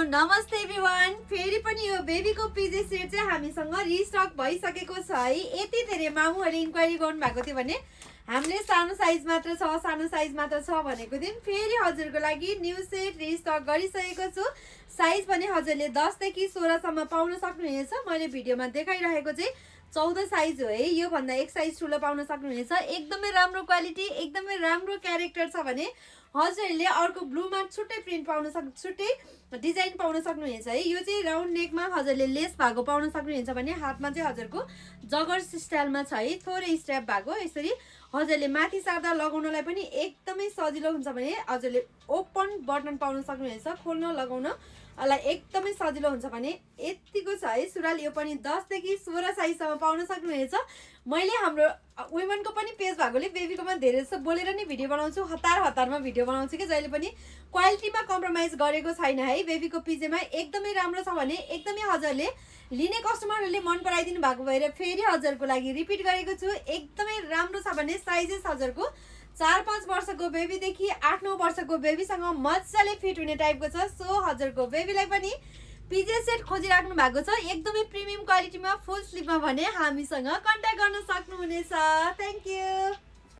नमस्ते एभ्रिवान। फेरि पनि यो बेबीको पिजे सेट चाहिँ हामीसँग रिस्टक भइसकेको छ है। यति धेरै मामुहरूले इन्क्वायरी गर्नु भएको थियो भने हामीले सानो साइज मात्र छ भनेको दिन फेरि हजुरको लागि न्यू सेट रिस्टक गरिसकेको छु। साइज पनि हजुरले 10 देखि 16 सम्म पाउन सक्नुहुनेछ। मैले भिडियोमा देखाइरहेको चाहिँ 14 साइज हो है। यो भन्दा एक साइज ठुलो पाउन सक्नुहुनेछ। एकदमै राम्रो क्वालिटी, एकदमै राम्रो क्यारेक्टर छ भने हजुरहरूले अर्को ब्लूमा छुट्टै प्रिन्ट पाउन छुट्टै डिजाइन पाउन सक्नुहुनेछ है। यो चाहिँ राउन्ड नेकमा हजुरले लेस भएको पाउन सक्नुहुनेछ भने हातमा चाहिँ हजुरको जगर्स स्टाइलमा छ है। थोरै स्ट्र्याप भएको यसरी हजुरले माथि सार्दा लगाउनलाई पनि एकदमै सजिलो हुन्छ भने हजुरले ओपन बटन पाउन सक्नुहुनेछ। खोल्न लगाउन एकदमै सजिलो हुन्छ भने यतिको छ है सुरुवाल। यो पनि 10 देखि 16 साइजसम्म पाउन सक्नुहुनेछ। मैले हाम्रो वुमेनको पनि पेज भएकोले बेबीकोमा धेरै जस्तो बोलेर नै भिडियो बनाउँछु, हतारमा भिडियो बनाउँछु कि जहिले पनि क्वालिटीमा कम्प्रोमाइज गरेको छैन है। बेबीको पिजेमा एकदमै राम्रो छ भने एकदमै हजुरले लिने कस्टमरहरूले मन पराइदिनु भएको भएर फेरि हजुरको लागि रिपिट गरेको छु। एकदमै राम्रो छ भने साइजेस हजुरको 4-5 वर्षको बेबीदेखि 8-9 वर्षको बेबीसँग मजाले फिट हुने टाइपको छ। सो हजुरको बेबीलाई पनि पिजे सेट खोजिराख्नु भएको छ एकदमै प्रिमियम क्वालिटीमा फुल स्लिपमा भने हामीसँग कन्ट्याक्ट गर्न सक्नुहुनेछ। Thank you.